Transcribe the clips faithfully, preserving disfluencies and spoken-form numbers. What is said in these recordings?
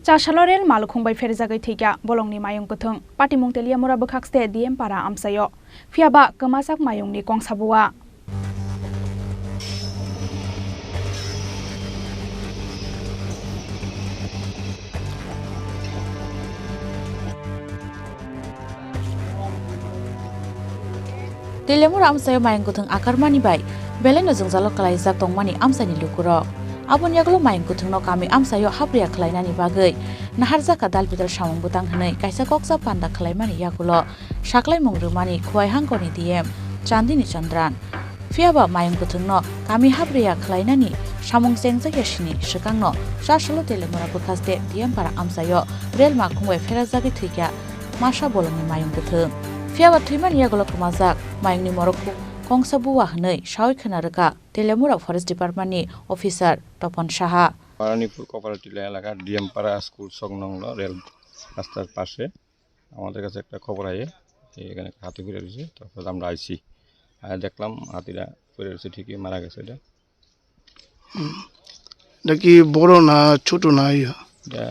Chasalo rel malukhung bai pherjagwi thwikha bolongni mayung kwthwng. Patimung Teliamura bwkhakste D M para amchaio. Phiyaba kwmajak mayungni kongsa bua. Teliamura amchaio mayung kwthwng akarmani bai belaino jwngjalo kwlaijak tongmani amchaini lukurok. Aboni yagulo mayung kwthwngno kami amchaio hapriya khwlainani bagwi naharjakha dal bidal samung bwtang hwnwi kaisa koksa panda khwlaimani yagulo saklaimung rwmani Khowai hangkoni D M Chandini Chandran. Phiyaba mayung kwthwngno kami hapriya khwlainani samung chengjakya sini swkangno Chasalo Teliamura bwkhaste D M para amchaio rel makhung bai pherajagwi thwikha masa bolongni mayung kwthwng. Phiyaba thwimani yagulo kwmajak mayungni morok kongsa bua hwnwi sawi khwna rwkha Teliamura Forest Department ni officer Topon Saha. Maranipur Cooperative elaka D M para school সংলগ্ন রেল রাস্তার পাশে আমাদের কাছে একটা খবর আয়ে যে এখানে একটা হাতি পড়ে রয়েছে, তারপরে আমরা আইছি, আর দেখলাম হাতিটা পড়ে রয়েছে, ঠিকই মারা গেছে এটা। হুম। এটা কি বড় না ছোট না ইয়া? এটা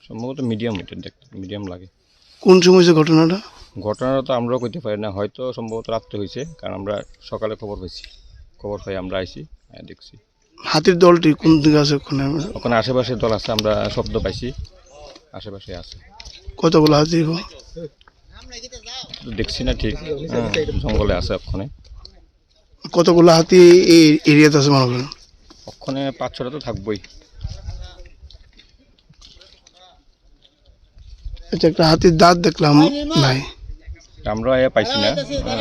সম্ভবত মিডিয়াম, এটা দেখতে মিডিয়াম লাগে। কোন সময় হয়েছে ঘটনাটা? ঘটনাটা তো আমরাও কইতে পারি না, হয়তো সম্ভবত রাত্রে হয়েছে, কারণ আমরা সকালে খবর পাইছি, খবর পাই আমরা আইছি, আইয়া দেখছি। হাতির দলটি কোন দিকে আছে ওখানে? ওখানে আশেপাশে দল আছে, আমরা শব্দ পাইছি, আশেপাশে আছে। কতগুলো হাতি গো? তো দেখছি না ঠিক, হ্যাঁ, জঙ্গলে আছে ওখানে। কতগুলো হাতি এই এরিয়াতে আছে মনে করেন? ওখানে পাঁচ ছটা তো থাকবোই। আচ্ছা, একটা হাতির দাঁত দেখলাম নাই। আমরা এ পাইছি না,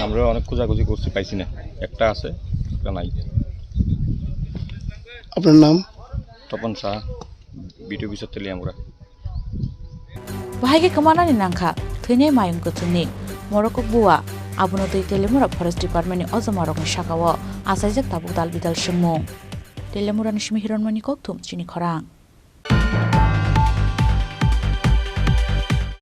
আমরা অনেক খোঁজাখুঁজি করছি, পাইছি না। একটা আছে, একটা নাই। আপনার নাম? Tapan Shah, BDO officer Teliamura. Bahai khe kwmanani nangkha thwinai mayung kwthwngni morok kok bua, abono twi Teliamura Forest Department ni ojomarokni sakao achaijak tabuk dal bidal swngmung. Teliamurani simi Hironmoni Kokthum chini khorang.